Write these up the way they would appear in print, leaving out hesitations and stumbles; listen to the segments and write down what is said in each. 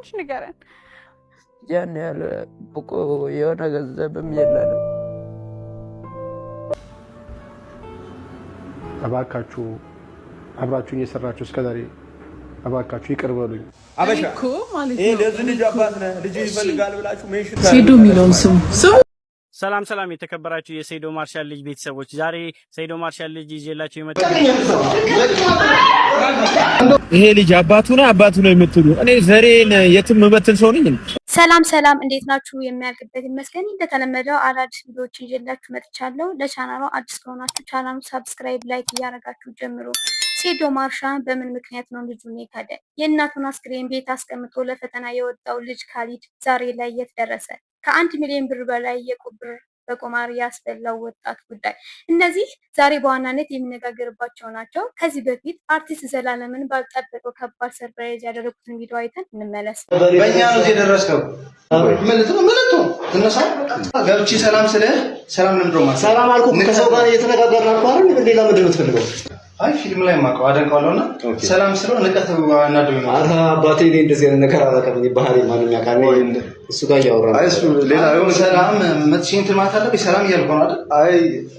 ትንሽ ንገረን። ያን ያህል ብቁ የሆነ ገንዘብም የለንም። እባካችሁ አብራችሁኝ የሰራችሁ እስከዛሬ እባካችሁ ይቅር በሉኝ። አበሻ እኮ ማለት ይሄ ነው። ለዚህ ልጅ አባት ነህ፣ ልጁ ይፈልጋል ብላችሁ mention ሴዶ የሚለውን ስሙ ስሙ። ሰላም ሰላም፣ የተከበራችሁ የሰይዶ ማርሻል ልጅ ቤተሰቦች፣ ዛሬ ሰይዶ ማርሻል ልጅ ይዤላችሁ የመጣው ይሄ ልጅ አባቱ ነው አባቱ ነው የምትሉ፣ እኔ ዘሬን የትም እበትን ሰው ነኝ። ሰላም ሰላም፣ እንዴት ናችሁ? የሚያልቅበት ይመስገን። እንደተለመደው አዳዲስ ቪዲዮዎችን ይዤላችሁ መጥቻለሁ። ለቻናሉ አዲስ ከሆናችሁ ቻናሉ subscribe፣ like እያደረጋችሁ ጀምሩ። ሴዶ ማርሻል በምን ምክንያት ነው ልጁን የካደ? የእናቱን አስክሬን ቤት አስቀምጦ ለፈተና የወጣው ልጅ ካሊድ ዛሬ ላይ የት ደረሰ? ከ1 ሚሊዮን ብር በላይ የቁብ ብር በቁማር ያስበላው ወጣት ጉዳይ፣ እነዚህ ዛሬ በዋናነት የሚነጋገርባቸው ናቸው። ከዚህ በፊት አርቲስት ዘላለምን ባልጠበቀው ከባድ surprise ያደረጉትን ቪዲዮ አይተን እንመለስ። በእኛ ነው እዚህ የደረስከው። ምልት ነው ምልቱ ትነሳ ገብቼ ሰላም ስልህ ሰላም ለምንድን ነው የማትለው? ሰላም አልኩህ። ከሰው ጋር እየተነጋገርን አልኩህ አይደል? ሌላ ምንድን ነው የምትፈልገው? አይ፣ ፊልም ላይ የማውቀው አደንቀዋለሁ እና ሰላም ስለው ንቀት አናዶኝ ነው። ኧረ አባቴ፣ እኔ እንደዚህ አይነት ነገር አላውቅም። እኔ ባህሪ ማንም ያውቃል። እኔ እሱ ጋር እያወራን አይ፣ እሱ ሌላ የሆነ ሰላም መጥቼ እንትን ማለት አለብኝ። ሰላም እያልኩ ነው አይደል? አይ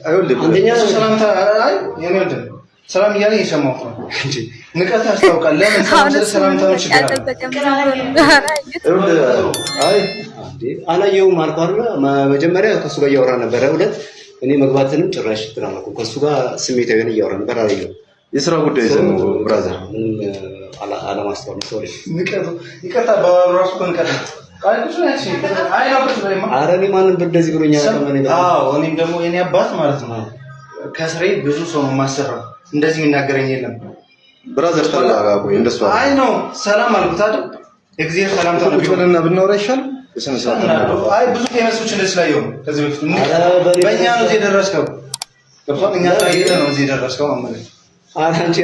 አይወልም። አንደኛ እሱ ሰላምታ፣ አይ የኔ ወንድም፣ ሰላም እያለ እየሰማሁህ ነው። ንቀት ያስታውቃል። ለምን ሰላም አሁን ስልህ እሱ ሰላምታ ነው ችግር አለ? ያልጠበቀም። አይ አላየሁም አልኩህ አይደል? መጀመሪያ ከእሱ ጋር እያወራን ነበረ። ሁለት እኔ መግባትንም ጭራሽ እንትን አላልኩም። ከእሱ ጋር ስሜታዊ ሆነን እያወራን ነበር። አላየሁም። የስራ ጉዳይ ይዘህ ነው brother። ምንም አለማስተዋል ነው። Sorry። ንቀቱ ይቅርታ፣ በራሱ እኮ ንቀት ነው። አይ ብዙ ነች። አይ ነው ብዙ ነው። ኧረ እኔ ማንም እንደዚህ ብሎኝ አያውቅም። እኔ በጣም አዎ፣ እኔም ደግሞ የኔ አባት ማለት ነው ከስሬ ብዙ ሰው ነው የማሰራው። እንደዚህ የሚናገረኝ የለም። Brother ተረጋጋ። ቆይ እንደሱ አይደለም። አይ ነው ሰላም አልኩት አይደል? እግዚአብሔር ሰላምታ ነው። ቁጭ ብለና ብናወራ ይሻላል። በስነ ስርዓት ተናገር። አይ፣ ብዙ famous ኦች እንደዚህ ስላየሁ ነው ከዚህ በፊት። ኧረ በእኛ ነው እዚህ የደረስከው። ገብቶሃል? እኛ ስላየህ ነው እዚህ የደረስከው ነው የምልህ። ኧረ አንቺ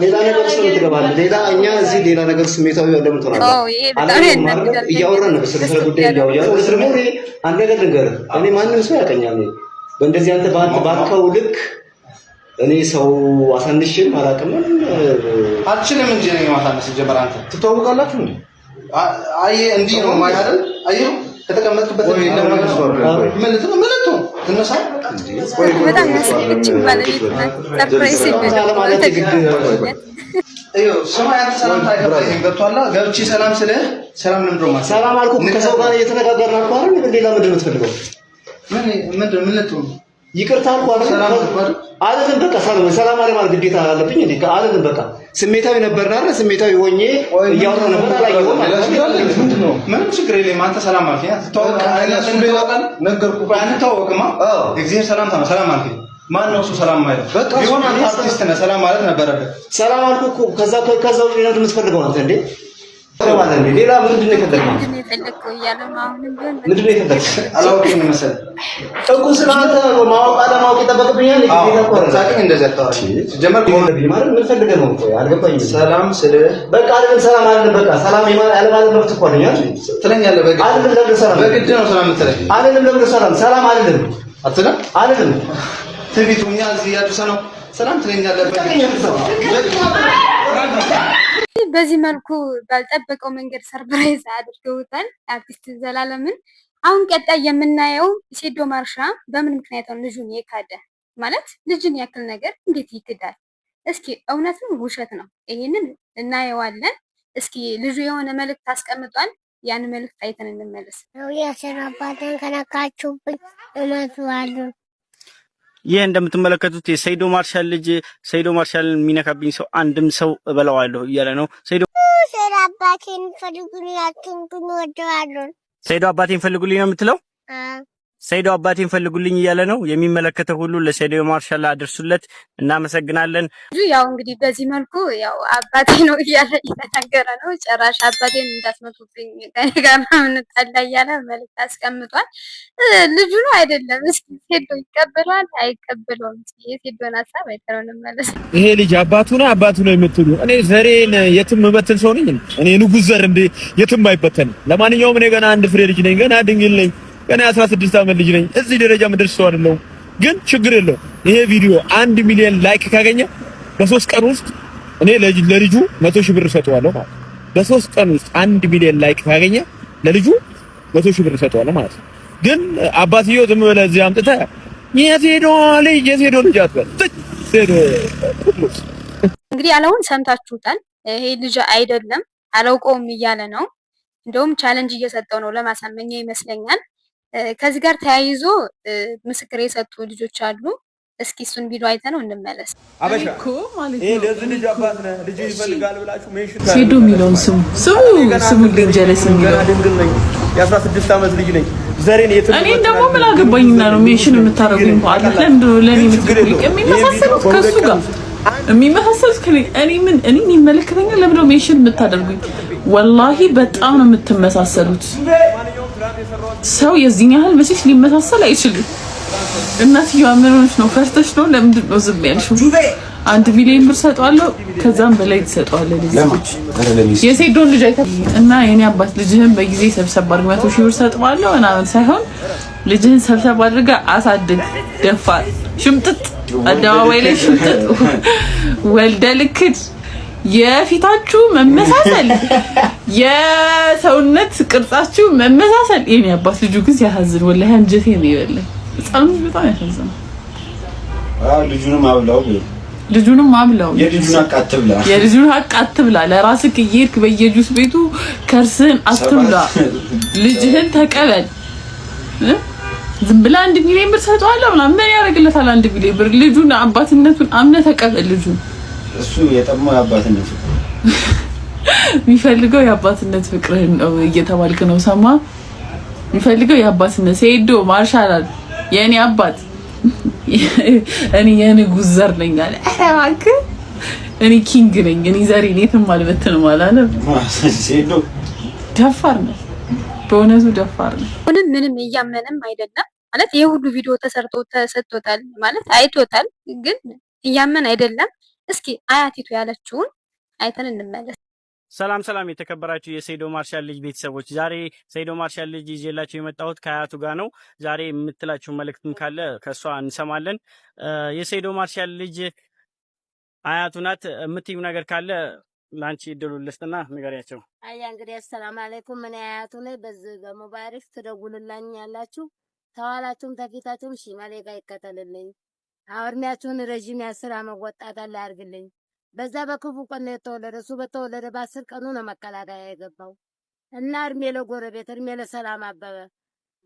ሌላ ነገር ውስጥ ነው የምትገባለህ። ሌላ እኛ እዚህ ሌላ ነገር ስሜታዊ ለምን ትሆናለህ? ይሄ በጣም አላየሁም አይደል? ያናድዳል። እያወራን ነበር ስለ ጉዳይ እያወራን። ሁለት ደግሞ እኔ አንድ ነገር ልንገርህ፣ እኔ ማንም ሰው ያውቀኛል። እኔ በእንደዚህ አንተ በአንተ ባልከው ልክ እኔ ሰው አሳንሽም አላውቅም። አትችልም እንጂ እኔ ማሳነስ ሲጀመር አንተ ትተዋወቃላችሁ እንዴ? አየህ፣ እንዲህ ነው ማለት አይደል? አየህ፣ ከተቀመጥክበት ቆይ ለምን እሱ አይደለም። ቆይ ምልት ነው ምልቱ ትነሳ። ቆይ ቆይ በጣም ያስቀችኝ ባለቤት ናት። Surprise አለማለት የግድ ይኸው ስማ፣ ያንተ ሰላምታ አይገባኝም። ገብቶሃል? ገብቼ ሰላም ስልህ ሰላም ለምንድን ነው የማትለው? ሰላም አልኩህ። ከሰው ጋር እየተነጋገርን አልኩህ አይደል? ሌላ ምንድን ነው የምትፈልገው? ምን ምንድን ምን ልትሆን? ይቅርታ አልኩህ አይደል? ሰላም አልኩህ አይደል? አይደለም በቃ ሰላም ሰላም አለ ማለት ግዴታ አለብኝ እንዴ? አይደለም፣ በቃ ስሜታዊ ነበርን አይደል? ስሜታዊ ሆኜ እያወራሁ ነበር። አላየሁም። ሌላ ችግር አለ? ምንድን ነው? ምንም ችግር የለም። አንተ ሰላም አልከኝ። ትተዋወቃለህ? ነገርኩህ። አንተዋወቅማ። አዎ። እግዚአብሔር ሰላምታ ነው። ሰላም አልከኝ። ማን ነው እሱ ሰላም ማለት? በቃ እሱ ቢሆን አንተ አርቲስት ነህ፣ ሰላም ማለት ነበረብህ። ሰላም አልኩህ እኮ። ከዛ ውጭ ሌላ የምትፈልገው አንተ እንዴ? ማለት እንዴ ሌላ ምንድን ነው የፈለግነው? ምንድን ነው የፈለግከው እያለ ነው። አሁንም ቢሆን ምንድን ነው የፈለግከው? አላወቅኝ መሰለህ እኮ ስለ አንተ ማወቅ አለማወቅ ይጠበቅብኛል። ግዴታ እኮ አይደለም። ሳቅኝ እንደዚህ አታወራኝ። ሲጀመር ማለት ምን ፈልገህ ነው? ቆይ አልገባኝም። ሰላም ስልህ በቃ አይደለም ሰላም አይደለም። በቃ ሰላም ያለማለት መብት እኮ አለኝ አይደል? ትለኛለህ። በግድ አይደለም ለምን ሰላም በግድ ነው ሰላም የምትለኝ። አይደለም ለምን ሰላም ሰላም አይደለም አትልም? አይደለም። ትዕቢቱ እኛ እዚህ ያድርሰህ ነው ሰላም ትለኛለህ። በግድ በዚህ መልኩ ባልጠበቀው መንገድ surprise አድርገውታል አርቲስት ዘላለምን። አሁን ቀጣይ የምናየው ሴዶ ማርሻ በምን ምክንያት ነው ልጁን የካደ? ማለት ልጅን ያክል ነገር እንዴት ይክዳል? እስኪ እውነት ነው ውሸት ነው? ይሄንን እናየዋለን። እስኪ ልጁ የሆነ መልእክት አስቀምጧል። ያን መልእክት አይተን እንመለስ። የስራ አባቴን ከነካችሁብኝ እመታዋለሁ። ይህ እንደምትመለከቱት የሰይዶ ማርሻል ልጅ ሰይዶ ማርሻልን የሚነካብኝ ሰው አንድም ሰው እበላዋለሁ እያለ ነው። ሰይዶ ስራ አባቴን ፈልጉልኝ፣ አትንኩኝ፣ እወደዋለሁ። ሰይዶ አባቴን ፈልጉልኝ ነው የምትለው? ሰይዶ አባቴን ፈልጉልኝ እያለ ነው። የሚመለከተው ሁሉ ለሰይዶ ማርሻል አድርሱለት። እናመሰግናለን። ልጁ ያው እንግዲህ በዚህ መልኩ ያው አባቴ ነው እያለ እየተናገረ ነው። ጭራሽ አባቴን እንዳትመቱብኝ፣ ከኔ ጋር ነው የምንጣላ እያለ መልዕክት አስቀምጧል። ልጁ ነው አይደለም? እስኪ ሴዶ ይቀበለዋል አይቀበለውም? እስኪ የሴዶን ሀሳብ አይተነው እንመለስ። ይሄ ልጅ አባቱ ነው አባቱ ነው የምትሉ፣ እኔ ዘሬን የትም እበትን ሰው ነኝ። እኔ ንጉሥ ዘር እንዴ የትም አይበተንም። ለማንኛውም እኔ ገና አንድ ፍሬ ልጅ ነኝ። ገና ድንግል ነኝ። ገና 16 ዓመት ልጅ ነኝ። እዚህ ደረጃ ምደርስ ሰው አይደለሁም። ግን ችግር የለውም። ይሄ ቪዲዮ 1 ሚሊዮን like ካገኘ በ3 ቀን ውስጥ እኔ ለልጁ 100,000 ብር እሰጠዋለሁ ማለት። በ3 ቀን ውስጥ 1 ሚሊዮን like ካገኘ ለልጁ 100,000 ብር እሰጠዋለሁ ማለት ነው። ግን አባትየው ዝም ብለህ እዚህ አምጥተህ የት ሄዶ ልጅ የት ሄዶ ልጅ አትበል። ሄዶ እንግዲህ ያለውን ሰምታችሁታል። ይሄ ልጅ አይደለም፣ አላውቀውም እያለ ነው። እንደውም challenge እየሰጠው ነው ለማሳመኛ ይመስለኛል። ከዚህ ጋር ተያይዞ ምስክር የሰጡ ልጆች አሉ። እስኪ እሱን ቪዲዮ አይተነው እንመለስ። አበሻ ይሄ ለዚህ ልጅ አባት ነህ፣ ልጁ ይፈልጋል ብላችሁ mention ሴዶ የሚለውን ስሙ ስሙ ስሙልኝ፣ ጀለስ የሚለውን። ድንግል ነኝ፣ የ16 ዓመት ልጅ ነኝ። ዘሬን የትም እኔን ደግሞ ምን አገባኝና ነው mention የምታደርጉኝ? በኋላ ለምንድን ነው ለእኔ የምትልኩልኝ? የሚመሳሰሉት ከእሱ ጋር የሚመሳሰሉት ከእኔ እኔ ምን እኔን ይመለከተኛል? ለምንድን ነው mention የምታደርጉኝ? ወላሂ በጣም ነው የምትመሳሰሉት። ሰው የዚህን ያህል መቼስ ሊመሳሰል አይችልም። እናትየዋ ምን ሆነች ነው? ፈርተሽ ነው? ለምንድን ነው ዝም ያልሽው? 1 ሚሊዮን ብር ሰጠዋለሁ፣ ከዛም በላይ ትሰጠዋለህ። ልጅ የሴዶን ልጅ አይተህ እና የኔ አባት ልጅህን በጊዜ ሰብሰብ አድርግ፣ 100,000 ብር ሰጠዋለሁ ምናምን ሳይሆን ልጅህን ሰብሰብ አድርገህ አሳድግ። ደፋር ሽምጥጥ፣ አደባባይ ላይ ሽምጥጥ ወልደ ልክድ የፊታችሁ መመሳሰል፣ የሰውነት ቅርጻችሁ መመሳሰል። የኔ አባት ልጁ ግን ሲያሳዝን ወላሂ አንጀቴ ነው የበላኝ። ህፃኑ ልጅ በጣም ያሳዝናል። ልጁንም አብላው። ልጁንም አብላው። የልጁን ሀቅ አትብላ። የልጁን ሀቅ አትብላ። ለራስህ እየሄድክ በየጁስ ቤቱ ከርስህን አትብላ። ልጅህን ተቀበል። ዝም ብለህ 1 ሚሊዮን ብር ሰጠዋለሁ ምናምን ምን ያደርግለታል? 1 ሚሊዮን ብር ልጁን አባትነቱን አምነህ ተቀበል ልጁን። እሱ የጠማው የአባትነት ፍቅር የሚፈልገው የአባትነት ፍቅርህን ነው እየተባልክ ነው። ሰማ፣ የሚፈልገው የአባትነት ሴዶ ማርሻል የእኔ አባት እኔ የንጉስ ዘር ነኝ አለ። ኧረ እባክህ እኔ king ነኝ፣ እኔ ዘሬን የትም አልበትንም አላለም። ሴዶ ደፋር ነው፣ በእውነቱ ደፋር ነው። ምንም ምንም እያመነም አይደለም ማለት ይህ ሁሉ ቪዲዮ ተሰርቶ ተሰጥቶታል ማለት አይቶታል፣ ግን እያመን አይደለም። እስኪ አያቲቱ ያለችውን አይተን እንመለስ። ሰላም ሰላም፣ የተከበራችሁ የሰይዶ ማርሻል ልጅ ቤተሰቦች፣ ዛሬ ሰይዶ ማርሻል ልጅ ይዤላችሁ የመጣሁት ከአያቱ ጋር ነው። ዛሬ የምትላችሁ መልእክትም ካለ ከእሷ እንሰማለን። የሰይዶ ማርሻል ልጅ አያቱ ናት። የምትዩ ነገር ካለ ለአንቺ እድሉን ልስጥና ንገሪያቸው። አያ እንግዲህ አሰላም አለይኩም። ምን አያቱ ነኝ። በዚህ በሙባሪክ ትደውሉላኝ ያላችሁ ተዋላችሁም ተፊታችሁም ሽመሌ ጋር ይከተልልኝ። እድሜያችሁን ረዥም የ10 ዓመት ወጣት አለ ያርግልኝ። በዛ በክፉ ቀን ነው የተወለደ። እሱ በተወለደ በ10 ቀኑ ነው መከላከያ የገባው እና እድሜ ለጎረቤት እድሜ ለሰላም አበበ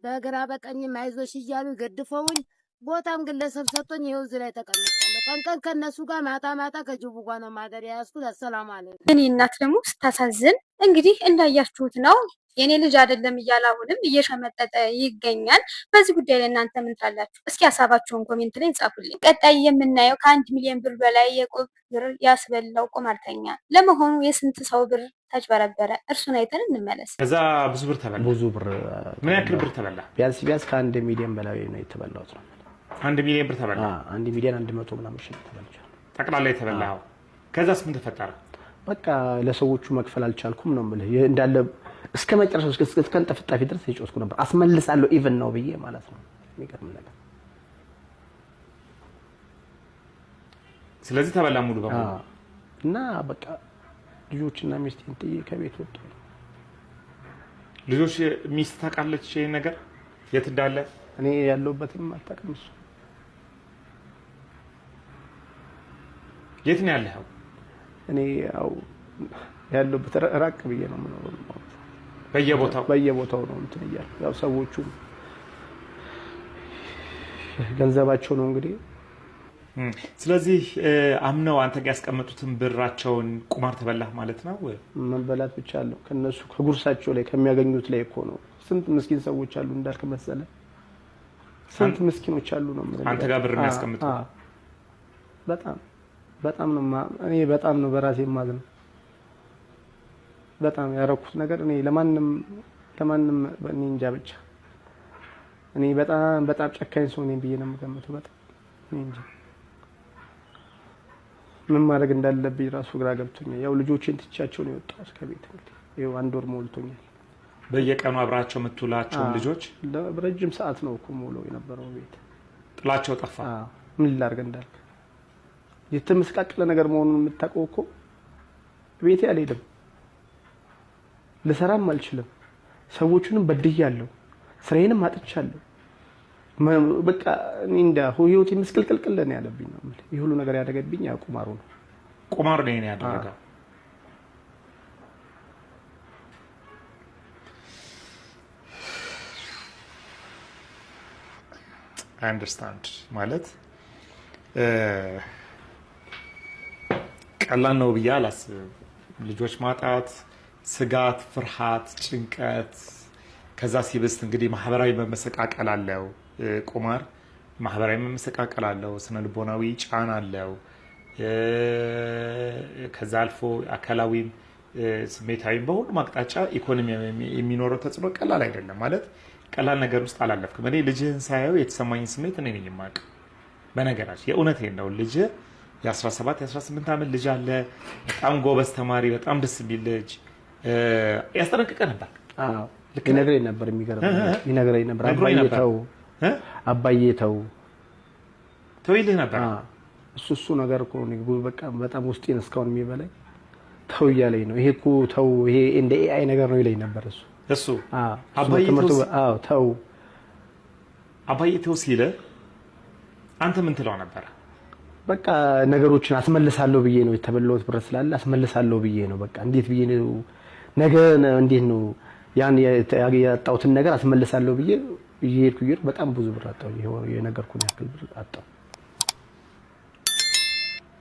በግራ በቀኝም አይዞሽ እያሉ ገድፈውኝ ቦታም ግለሰብ ሰጥቶኝ ይኸው እዚህ ላይ ተቀምጫለሁ። ቀን ቀን ከእነሱ ጋር ማታ ማታ ከጅቡ ጋር ነው ማደር የያዝኩት። አሰላሙ አለይኩም። እኔ እናት ደግሞ ስታሳዝን። እንግዲህ እንዳያችሁት ነው፣ የኔ ልጅ አይደለም እያለ አሁንም እየሸመጠጠ ይገኛል። በዚህ ጉዳይ ላይ እናንተ ምን ትላላችሁ? እስኪ ሀሳባችሁን comment ላይ ጻፉልኝ። ቀጣይ የምናየው ከ1 ሚሊዮን ብር በላይ የቁብ ብር ያስበላው ቁማርተኛ ለመሆኑ የስንት ሰው ብር ተጭበረበረ? እርሱን አይተን እንመለስ። ከዛ ብዙ ብር ተበላ። ብዙ ብር። ምን ያክል ብር ተበላ? ቢያንስ ቢያንስ ከ1 ሚሊዮን በላይ ነው የተበላሁት ነው። 1 ሚሊዮን ብር ተበላ። 1 ሚሊዮን 100 ምናምን ሺህ ተበልቻለሁ። ጠቅላላ የተበላኸው። ከዛስ ምን ተፈጠረ? በቃ ለሰዎቹ መክፈል አልቻልኩም ነው የምልህ። እንዳለ እስከ መጨረሻው እስከ እንጠፍጣፊ ድረስ የጮስኩ ነበር። አስመልሳለሁ even ነው ብዬ ማለት ነው። የሚገርም ነገር። ስለዚህ ተበላ ሙሉ በሙሉ። እና በቃ ልጆችና ሚስቴን ጥዬ ከቤት ወጣሁ። ልጆች ሚስት ታውቃለች ይሄን ነገር የት እንዳለ? እኔ ያለሁበትም አታውቅም እሱ። የት ነው ያለኸው? እኔ ያው ያለሁበት ራቅ ብዬ ነው የምኖረው። በየቦታው በየቦታው ነው እንትን እያልኩ ያው ሰዎቹ ገንዘባቸው ነው እንግዲህ። ስለዚህ አምነው አንተ ጋር ያስቀመጡትን ብራቸውን ቁማር ተበላህ ማለት ነው። መበላት ብቻ አለው ከነሱ ከጉርሳቸው ላይ ከሚያገኙት ላይ እኮ ነው። ስንት ምስኪን ሰዎች አሉ እንዳልክ መሰለ፣ ስንት ምስኪኖች አሉ ነው የምልህ። አንተ ጋር ብር የሚያስቀምጡ። በጣም በጣም ነው፣ እኔ በጣም ነው በራሴ የማዝነው። በጣም ያረኩት ነገር እኔ ለማንም ለማንም እኔ እንጃ ብቻ እኔ በጣም በጣም ጨካኝ ሰው ነኝ ብዬ ነው የምገምተው። በጣም እኔ እንጃ ምን ማድረግ እንዳለብኝ ራሱ ግራ ገብቶኛል። ያው ልጆቼን ትቻቸው ነው የወጣሁት ከቤት፣ እንግዲህ ይኸው አንድ ወር ሞልቶኛል። በየቀኑ አብራቸው የምትውላቸውን ልጆች ረጅም ሰዓት ነው እኮ የምውለው የነበረው ቤት። ጥላቸው ጠፋ። ምን ላድርግ እንዳልክ የተመሰቃቀለ ነገር መሆኑን የምታውቀው እኮ ቤቴ አልሄድም። ልሰራም አልችልም። ሰዎቹንም በድያለሁ፣ ስራዬንም አጥቻለሁ። በቃ እኔ እንደ ህይወቴ ምስቅልቅልቅል ነው ያለብኝ ነው የምልህ። ይህ ሁሉ ነገር ያደረገብኝ ያ ቁማሩ ነው። ቁማሩ ነው ይሄን ያደረገው። Understand ማለት ቀላል ነው ብዬ አላስብም። ልጆች ማጣት፣ ስጋት፣ ፍርሃት፣ ጭንቀት፣ ከዛ ሲብስ እንግዲህ ማህበራዊ መመሰቃቀል አለው። ቁማር ማህበራዊ መመሰቃቀል አለው፣ ስነ ልቦናዊ ጫና አለው። ከዛ አልፎ አካላዊም ስሜታዊም በሁሉም አቅጣጫ ኢኮኖሚ የሚኖረው ተጽዕኖ ቀላል አይደለም። ማለት ቀላል ነገር ውስጥ አላለፍክም። እኔ ልጅህን ሳየው የተሰማኝ ስሜት እኔ ነኝ የማውቅ። በነገራችን የእውነቴን ነው። ልጅህ የ17 የ18 ዓመት ልጅ አለ። በጣም ጎበዝ ተማሪ፣ በጣም ደስ የሚል ልጅ። ያስጠነቅቀ ነበር። ይነግረኝ ነበር። የሚገርም ይነግረኝ ነበር። አባዬ ተው፣ አባዬ ተው ተው ይልህ ነበር። እሱ ነገር እኮ ነው በቃ በጣም ውስጤን እስካሁን የሚበላኝ ተው እያለኝ ነው። ይሄ እኮ ተው፣ ይሄ እንደ AI ነገር ነው ይለኝ ነበር እሱ እሱ አባዬ ተው፣ ተው አባዬ ተው ሲልህ አንተ ምን ትለው ነበር? በቃ ነገሮችን አስመልሳለሁ ብዬ ነው የተበላሁት ብር ስላለ አስመልሳለሁ ብዬ ነው። በቃ እንዴት ብዬ ነው ነገ እንዴት ነው ያን ያጣሁትን ነገር አስመልሳለሁ ብዬ እየሄድኩ እየሄድኩ በጣም ብዙ ብር አጣሁ። የነገርኩህን ያክል ብር አጣሁ።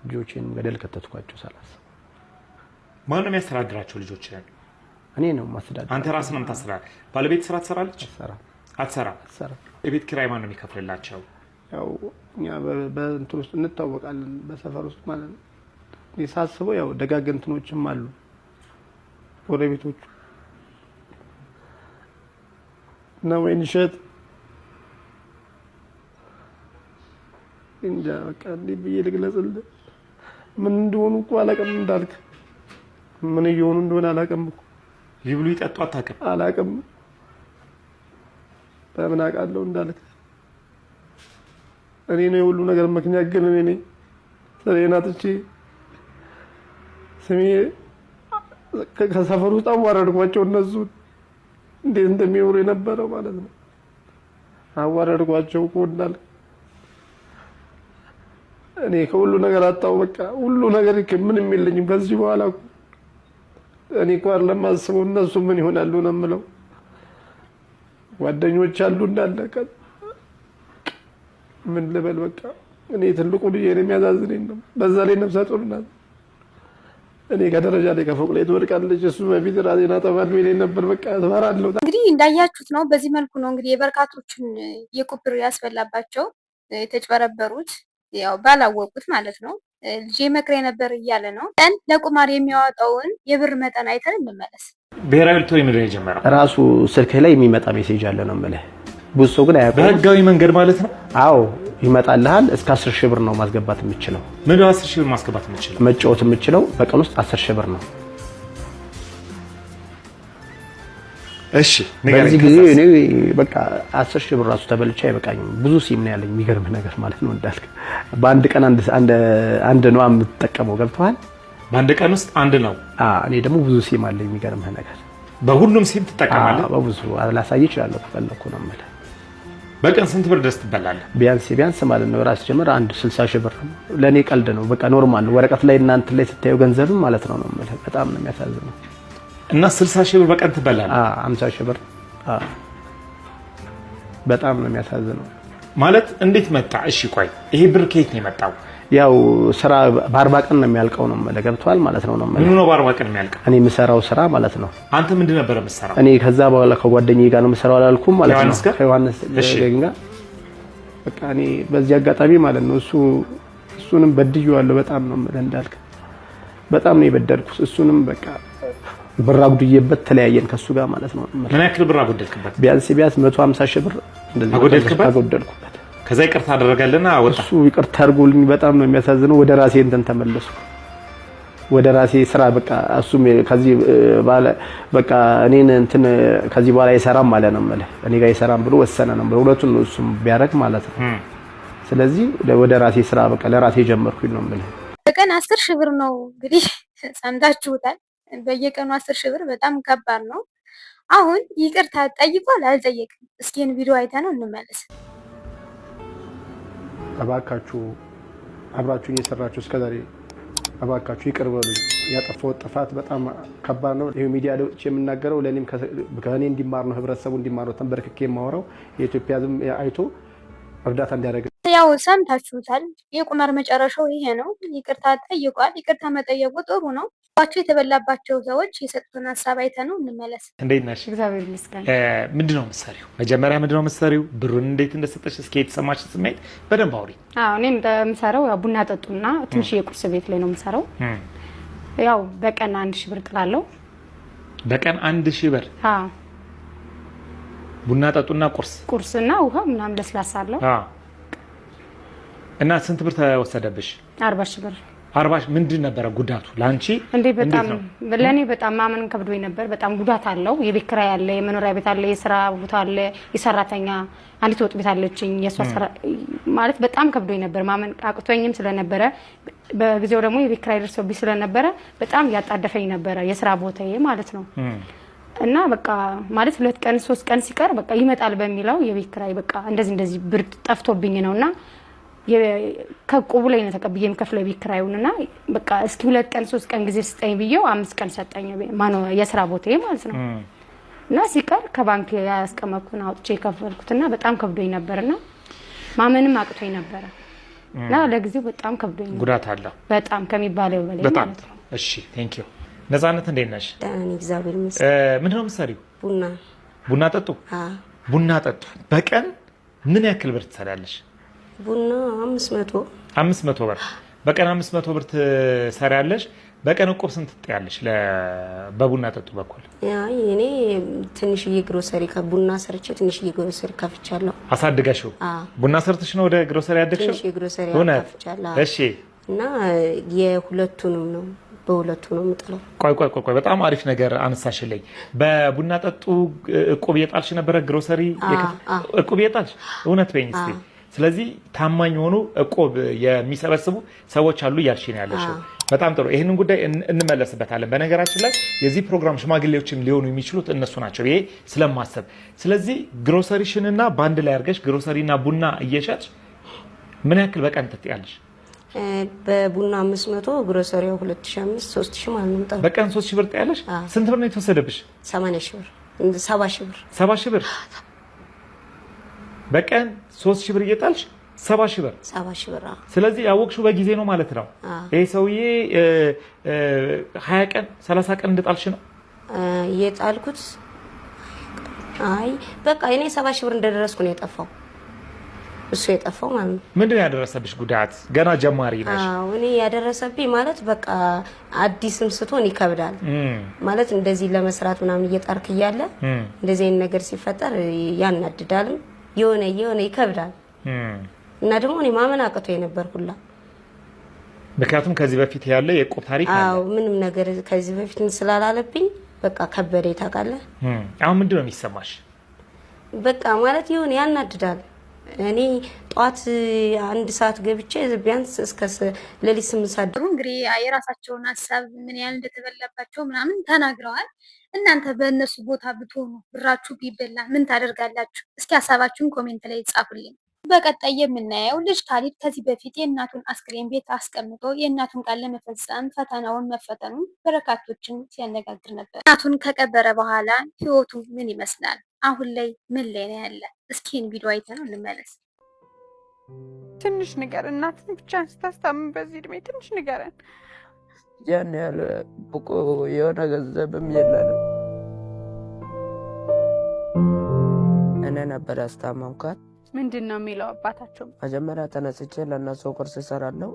ልጆቼንም ገደል ከተትኳቸው ሳላስብ። ማን ነው የሚያስተዳድራቸው ልጆችህን? እኔ ነው የማስተዳድራቸው። አንተ ራስህ ነው የምታስተዳድር? ባለቤት ስራ ትሰራለች? አትሰራም። የቤት ኪራይ ማን ነው የሚከፍልላቸው? ያው እኛ በእንትን ውስጥ እንታወቃለን፣ በሰፈር ውስጥ ማለት ነው። እኔ ሳስበው ያው ደጋግ እንትኖችም አሉ ጎረቤቶቹ እና ወይንሸት እንጃ በቃ እንዴት ብዬ ልግለጽልህ? ምን እንደሆኑ እኮ አላውቅም። እንዳልክ ምን እየሆኑ እንደሆነ አላውቅም እኮ። ይብሉ ይጠጡ አታውቅም? አላውቅም። በምን አውቃለሁ እንዳልክ። እኔ ነው የሁሉ ነገር ምክንያት ግን እኔ ነኝ። ስሬን አጥቼ ስሜ ከሰፈር ውስጥ አዋረድኳቸው። እነሱን እንዴት እንደሚኖሩ የነበረው ማለት ነው። አዋረድኳቸው እኮ እንዳልክ። እኔ ከሁሉ ነገር አጣው። በቃ ሁሉ ነገር ምንም የለኝም ከዚህ በኋላ እኮ። እኔ እኮ አይደለም አስበው እነሱ ምን ይሆናሉ ነው የምለው። ጓደኞች አሉ እንዳለ ምን ልበል በቃ እኔ ትልቁ ልጄ ነው የሚያዛዝነኝ ነው። በዛ ላይ ነፍሰ ጡር ናት። እኔ ከደረጃ ላይ ከፎቅ ላይ ትወድቃለች። እሱ በፊት ራሴን አጠፋለሁ ይለኝ ነበር። በቃ እፈራለሁ። እንግዲህ እንዳያችሁት ነው። በዚህ መልኩ ነው እንግዲህ የበርካቶችን የቁብ ብር ያስበላባቸው የተጭበረበሩት፣ ያው ባላወቁት ማለት ነው። ልጄ መክሬ ነበር እያለ ነው። ቀን ለቁማር የሚያወጣውን የብር መጠን አይተን እንመለስ። ብሔራዊ ሎተሪ ምንድን ነው የጀመረው? ራሱ ስልክህ ላይ የሚመጣ message አለ ነው የምልህ። ብዙ ሰው ግን አያውቀውም። በህጋዊ መንገድ ማለት ነው? አዎ ይመጣልሃል። እስከ 10 ሺህ ብር ነው ማስገባት የምችለው። ምን ነው 10 ሺህ ብር ማስገባት የምችለው? መጫወት የምችለው በቀን ውስጥ 10 ሺህ ብር ነው። እሺ በዚህ ጊዜ እኔ በቃ 10 ሺህ ብር ራሱ ተበልቼ አይበቃኝም። ብዙ ሲም ነው ያለኝ። የሚገርምህ ነገር ማለት ነው እንዳልክ በአንድ ቀን አንድ ነው የምትጠቀመው። ገብቶሃል? በአንድ ቀን ውስጥ አንድ ነው። አዎ እኔ ደግሞ ብዙ ሲም አለኝ። የሚገርምህ ነገር በሁሉም ሲም ትጠቀማለህ? በብዙ ላሳይህ እችላለሁ ከፈለኩ ነው የምልህ። በቀን ስንት ብር ድረስ ትበላለህ? ቢያንስ ቢያንስ ማለት ነው ራስ ጀምር አንድ 60 ሺህ ብር ለኔ ቀልድ ነው። በቃ normal ነው። ወረቀት ላይ እናንተ ላይ ስታየው ገንዘብም ማለት ነው ነው የምልህ። በጣም ነው የሚያሳዝነው። እና 60 ሺህ ብር በቀን ትበላለህ? አዎ 50 ሺህ ብር። አዎ በጣም ነው የሚያሳዝነው። ማለት እንዴት መጣ? እሺ ቆይ ይሄ ብር ከየት ነው የመጣው? ያው ስራ በ40 ቀን ነው የሚያልቀው ነው የምልህ። ገብቶሃል ማለት ነው ነው የምልህ። ምኑ ነው በ40 ቀን የሚያልቀው? እኔ የምሰራው ስራ ማለት ነው። አንተ ምንድን ነበር የምትሰራው? እኔ ከዛ በኋላ ከጓደኛዬ ጋር ነው የምሰራው አላልኩም ማለት ነው። ከዮሐንስ ጋር በቃ እኔ በዚህ አጋጣሚ ማለት ነው እሱንም በድዬዋለሁ በጣም ነው የምልህ እንዳልክ በጣም ነው የበደልኩት። እሱንም በቃ ብር አጉድዬበት ተለያየን ከሱ ጋር ማለት ነው። ምን ያክል ብር አጎደልክበት? ቢያንስ ቢያንስ 150 ሺህ ብር እንደዚህ አጎደልክበት? አጎደልኩበት። ከዛ ይቅርታ አደረገልና ወጣ። እሱ ይቅርታ አድርጎልኝ በጣም ነው የሚያሳዝነው። ወደ ራሴ እንትን ተመለስኩ፣ ወደ ራሴ ስራ በቃ። እሱም ከዚህ ባለ በቃ እኔን እንትን ከዚህ በኋላ አይሰራም ማለት ነው የምልህ፣ እኔ ጋር አይሰራም ብሎ ወሰነ ነው የምልህ። ሁለቱን ነው እሱም ቢያደርግ ማለት ነው። ስለዚህ ወደ ራሴ ስራ በቃ ለራሴ ጀመርኩኝ ነው የምልህ። በቀን 10 ሺህ ብር ነው እንግዲህ ሰምታችሁታል። በየቀኑ 10,000 ብር በጣም ከባድ ነው። አሁን ይቅርታ ጠይቋል አልጠየቅም? እስኪ ይህን ቪዲዮ አይተነው እንመለስ። እባካችሁ አብራችሁኝ የሰራችሁ እስከዛሬ እባካችሁ ይቅር በሉኝ። ያጠፋሁት ጥፋት በጣም ከባድ ነው። ይሄ ሚዲያ ላይ ወጥቼ የምናገረው ለእኔም ከእኔ እንዲማር ነው፣ ህብረተሰቡ እንዲማር ነው። ተንበርክኬ የማወራው የኢትዮጵያ ሕዝብ አይቶ እርዳታ እንዲያደርግ። ያው ሰምታችሁታል። የቁማር መጨረሻው ይሄ ነው። ይቅርታ ጠይቋል። ይቅርታ መጠየቁ ጥሩ ነው። ባቸው የተበላባቸው ሰዎች የሰጡትን ሀሳብ አይተነው እንመለስ። እንዴት ነሽ? እግዚአብሔር ይመስገን። ምንድን ነው የምትሰሪው? መጀመሪያ ምንድን ነው የምትሰሪው? ብሩን እንዴት እንደሰጠሽ እስኪ የተሰማሽ ስሜት በደንብ አውሪ። አዎ፣ እኔም የምሰራው ያው ቡና ጠጡና ትንሽ የቁርስ ቤት ላይ ነው የምሰራው። ያው በቀን 1,000 ብር ጥላለሁ። በቀን 1,000 ብር? አዎ። ቡና ጠጡና ቁርስ? ቁርስና ውሃ ምናምን ለስላሳ አለው። እና ስንት ብር ተወሰደብሽ? 40,000 ብር። 40። ምንድን ነበረ ጉዳቱ ለአንቺ? እንዴ በጣም፣ ለእኔ በጣም ማመን ከብዶኝ ነበር። በጣም ጉዳት አለው። የቤት ኪራይ አለ፣ የመኖሪያ ቤት አለ፣ የስራ ቦታ አለ፣ የሰራተኛ አንዲት ወጥ ቤት አለችኝ። የእሷ ማለት በጣም ከብዶኝ ነበር። ማመን አቅቶኝም ስለነበረ በጊዜው ደግሞ የቤት ኪራይ ደርሶብኝ ስለነበረ በጣም እያጣደፈኝ ነበረ የስራ ቦታዬ ማለት ነው። እና በቃ ማለት 2 ቀን 3 ቀን ሲቀር በቃ ይመጣል በሚለው የቤት ኪራይ በቃ እንደዚህ እንደዚህ ብር ጠፍቶብኝ ነው እና ከዕቁቡ ላይ ነው ተቀብዬ የምከፍለው የቤት ኪራዩን እና በቃ እስኪ 2 ቀን 3 ቀን ጊዜ ስጠኝ ብዬው 5 ቀን ሰጠኝ፣ ማነው የስራ ቦታዬ ማለት ነው። እና ሲቀር ከባንክ ያስቀመጥኩትን አውጥቼ የከፈልኩትና በጣም ከብዶኝ ነበርና ማመንም አቅቶኝ ነበረ እና ለጊዜው በጣም ከብዶኝ ነበር። ጉዳት አለው። በጣም ከሚባለው በላይ በጣም ማለት ነው። እሺ፣ thank you። ነፃነት፣ እንዴት ነሽ? ደህና ነኝ፣ እግዚአብሔር ይመስገን። ምንድን ነው የምትሰሪው? ቡና። ቡና ጠጡ። ቡና ጠጡ። በቀን ምን ያክል ብር ትሰሪያለሽ? ቡና 500። 500 ብር። በቀን 500 ብር ትሰሪያለሽ። በቀን እቁብ ስንት ትጥያለሽ? በቡና ጠጡ በኩል? አይ፣ እኔ ትንሽዬ ግሮሰሪ ቡና ሰርቼ ትንሽዬ ግሮሰሪ ከፍቻለሁ። አሳድገሽው? አዎ። ቡና ሰርተሽ ነው ወደ ግሮሰሪ ያደግሽው? ትንሽዬ ግሮሰሪ እውነት? ከፍቻለሁ። እሺ። እና የሁለቱንም ነው፣ በሁለቱ ነው የምጥለው። ቆይ ቆይ ቆይ ቆይ፣ በጣም አሪፍ ነገር አነሳሽልኝ። በቡና ጠጡ እቁብ እየጣልሽ ነበረ? ግሮሰሪ እቁብ እየጣልሽ? እውነት በይኝ እስኪ። ስለዚህ ታማኝ የሆኑ እቁብ የሚሰበስቡ ሰዎች አሉ እያልሽ ነው ያለሽው። በጣም ጥሩ። ይህንን ጉዳይ እንመለስበታለን። በነገራችን ላይ የዚህ ፕሮግራም ሽማግሌዎችም ሊሆኑ የሚችሉት እነሱ ናቸው ይሄ ስለማሰብ። ስለዚህ ግሮሰሪሽንና በአንድ ላይ አድርገሽ ግሮሰሪና ቡና እየሸጥሽ ምን ያክል በቀን ትጥያለሽ? በቡና 500፣ ግሮሰሪው 2005፣ 3000 ማለት ነው የምጥለው። በቀን 3000 ብር ትጥያለሽ? ስንት ብር ነው የተወሰደብሽ? 80,000 ብር፣ 70,000 ብር። 70,000 ብር። በቀን 3000 ብር እየጣልሽ 70,000 ብር። 70,000 ብር፣ አዎ። ስለዚህ ያወቅሽው በጊዜ ነው ማለት ነው። አዎ። ይህ ሰውዬ 20 ቀን 30 ቀን እንደጣልሽ ነው። የጣልኩት፣ አይ በቃ እኔ 70,000 ብር እንደደረስኩ ነው የጠፋው፣ እሱ የጠፋው ማለት ነው። ምንድን ነው ያደረሰብሽ ጉዳት? ገና ጀማሪ ነሽ። አዎ፣ እኔ ያደረሰብኝ ማለት በቃ አዲስም ስትሆን ይከብዳል ማለት እንደዚህ ለመስራት ምናምን እየጣርክ እያለ እንደዚህ አይነት ነገር ሲፈጠር ያናድዳልም፣ የሆነ የሆነ ይከብዳል። እና ደግሞ እኔ ማመን አቅቶ የነበር ሁላ። ምክንያቱም ከዚህ በፊት ያለ የዕቁብ ታሪክ አለ። አዎ፣ ምንም ነገር ከዚህ በፊት ስላላለብኝ በቃ ከበደ፣ ታውቃለህ። አሁን ምንድን ነው የሚሰማሽ? በቃ ማለት የሆነ ያናድዳል። እኔ ጠዋት 1 ሰዓት ገብቼ ቢያንስ እስከ ሌሊት 8 ሰዓት እንግዲህ የራሳቸውን ሀሳብ ምን ያህል እንደተበላባቸው ምናምን ተናግረዋል። እናንተ በእነሱ ቦታ ብትሆኑ ብራችሁ ቢበላ ምን ታደርጋላችሁ? እስኪ ሀሳባችሁን comment ላይ ጻፉልኝ። በቀጣይ የምናየው ልጅ ካሊድ ከዚህ በፊት የእናቱን አስክሬን ቤት አስቀምጦ የእናቱን ቃል ለመፈጸም ፈተናውን መፈተኑን በርካቶችን ሲያነጋግር ነበር። እናቱን ከቀበረ በኋላ ህይወቱ ምን ይመስላል? አሁን ላይ ምን ላይ ነው ያለ? እስኪ ይህን ቪዲዮ አይተነው እንመለስ። ትንሽ ንገር። እናትን ብቻህን ስታስታምም በዚህ እድሜ ትንሽ ንገረን። ያን ያህል ብቁ የሆነ ገንዘብም የለንም። እኔ ነበር ያስታመምኳት። ምንድን ነው የሚለው አባታቸው? መጀመሪያ ተነስቼ ለእነሱ ቁርስ እሰራለሁ።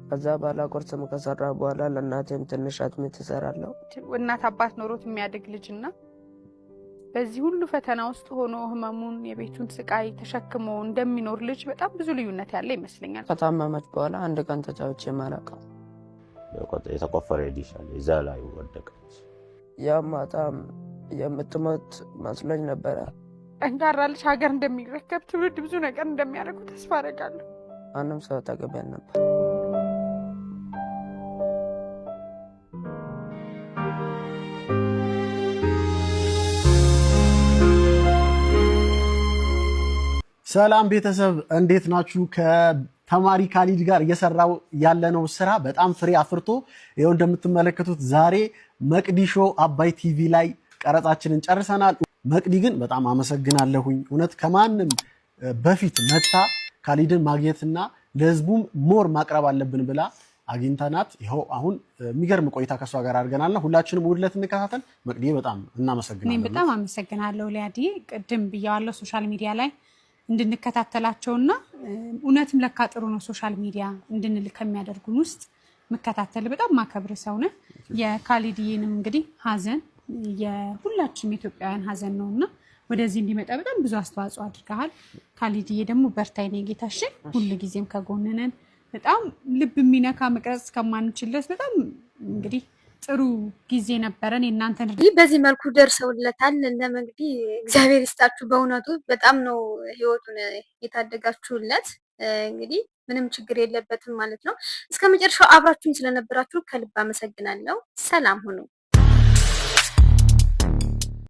ከዛ በኋላ ቁርስም ከሰራ በኋላ ለእናቴም ትንሽ አጥሚት እሰራለሁ። እናት አባት ኖሮት የሚያድግ ልጅና በዚህ ሁሉ ፈተና ውስጥ ሆኖ ህመሙን የቤቱን ስቃይ ተሸክሞ እንደሚኖር ልጅ በጣም ብዙ ልዩነት ያለ ይመስለኛል። ከታመመች በኋላ አንድ ቀን ተጫውቼ አላውቅም። የተቆፈረ ditch አለ፣ እዛ ላይ ወደቀች። ያም ማታም የምትሞት መስሎኝ ነበረ። ጠንካራ ልጅ ሀገር እንደሚረከብ፣ ትውልድ ብዙ ነገር እንደሚያደርጉ ተስፋ አደርጋለሁ። ማንም ሰው አጠገቤ አልነበር። ሰላም ቤተሰብ እንዴት ናችሁ? ከተማሪ ካሊድ ጋር እየሰራው ያለነው ስራ በጣም ፍሬ አፍርቶ ይኸው እንደምትመለከቱት ዛሬ መቅዲሾ አባይ ቲቪ ላይ ቀረጻችንን ጨርሰናል። መቅዲ ግን በጣም አመሰግናለሁኝ። እውነት ከማንም በፊት መጥታ ካሊድን ማግኘትና ለህዝቡም more ማቅረብ አለብን ብላ አግኝተናት ይኸው አሁን የሚገርም ቆይታ ከእሷ ጋር አድርገናልና ሁላችንም እሑድ ዕለት እንከታተል። መቅዲ በጣም እናመሰግናለን። እኔም በጣም አመሰግናለሁ ሊያዲ። ቅድም ብያዋለሁ social media ላይ እንድንከታተላቸውና እውነትም ለካ ጥሩ ነው social media እንድንል ከሚያደርጉን ውስጥ መከታተል በጣም ማከብር ሰው ነህ። የካሊድዬንም እንግዲህ ሀዘን የሁላችንም የኢትዮጵያውያን ሀዘን ነው እና ወደዚህ እንዲመጣ በጣም ብዙ አስተዋጽኦ አድርገሃል። ካሊድዬ ደግሞ በርታ የኔ ጌታ፣ እሺ ሁሉ ጊዜም ከጎንህ ነን። በጣም ልብ የሚነካ መቅረጽ እስከማንችል ድረስ በጣም እንግዲህ ጥሩ ጊዜ ነበረን። የእናንተን ይህ በዚህ መልኩ ደርሰውለታል። እንግዲህ እግዚአብሔር ይስጣችሁ። በእውነቱ በጣም ነው ህይወቱን የታደጋችሁለት። እንግዲህ ምንም ችግር የለበትም ማለት ነው። እስከ መጨረሻው አብራችሁኝ ስለነበራችሁ ከልብ አመሰግናለሁ። ሰላም ሁኑ።